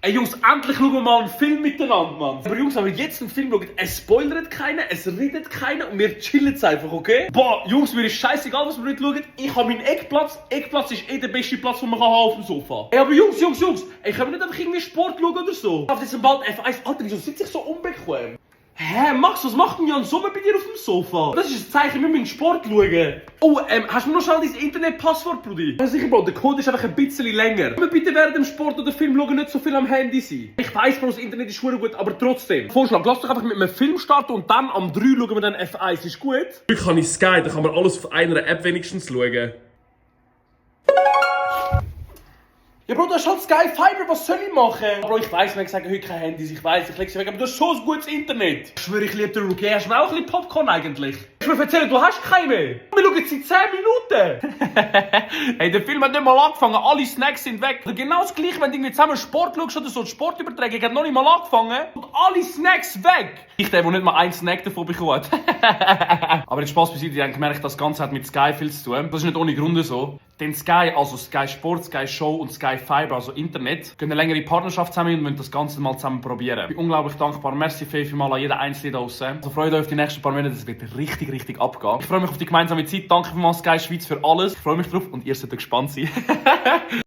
Ey Jungs, endlich schauen wir mal einen Film miteinander, Mann. Aber Jungs, wenn wir jetzt einen Film schauen, es spoilert keiner, es redet keiner und wir chillen jetzt einfach, okay? Boah, Jungs, mir ist scheißegal, was wir nicht schauen. Ich habe meinen Eckplatz. Eckplatz ist der beste Platz, den man haben auf dem Sofa. Ey, aber Jungs, ey, können wir nicht einfach irgendwie Sport schauen oder so? Auf diesem bald F1. Alter, wieso sitze ich so unbequem? Hä, Max, was macht denn Jan Sommer bei dir auf dem Sofa? Das ist ein Zeichen, wir müssen Sport schauen. Oh, hast du mir noch schnell dein Internetpasswort, Brudi? Ja, sicher, Bro, der Code ist einfach ein bisschen länger. Können wir bitte während dem Sport oder Film schauen nicht so viel am Handy sein? Ich weiss, Bro, das Internet ist schon gut, aber trotzdem. Vorschlag, lass doch einfach mit einem Film starten und dann am 3 schauen wir dann F1. Ist gut? Glück habe ich Sky, da kann man alles auf einer App wenigstens schauen. Ja, Bro, du hast halt Sky Fiber, was soll ich machen? Bro, ich weiss, wir sagen heute kein Handys, ich weiss, ich leg's weg, aber du hast so ein gutes Internet. Ich schwöre, ich liebe den Rookie. Hast du mir auch ein bisschen Popcorn eigentlich? Ich will erzählen, du hast keinen mehr. Wir schauen jetzt seit 10 Minuten. Hey, der Film hat nicht mal angefangen, alle Snacks sind weg. Oder genau das Gleiche, wenn du irgendwie zusammen Sport schaust oder so, Sport übertragen, ich habe noch nicht mal angefangen und alle Snacks weg. Ich der nicht mal einen Snack davon bekommen hat. Aber jetzt Spaß beiseite, ich denke, gemerkt, das Ganze hat mit Sky viel zu tun. Das ist nicht ohne Grund so. Denn Sky, also Sky Sport, Sky Show und Sky Fiber, also Internet, gehen eine längere Partnerschaft zusammen und wollen das Ganze mal zusammen probieren. Ich bin unglaublich dankbar. Merci vielmals an jeden Einzelnen da draussen. Also freut euch auf die nächsten paar Monate, es wird richtig abgehen. Ich freue mich auf die gemeinsame Zeit. Danke vielmals Sky Schweiz für alles. Ich freue mich drauf und ihr solltet gespannt sein.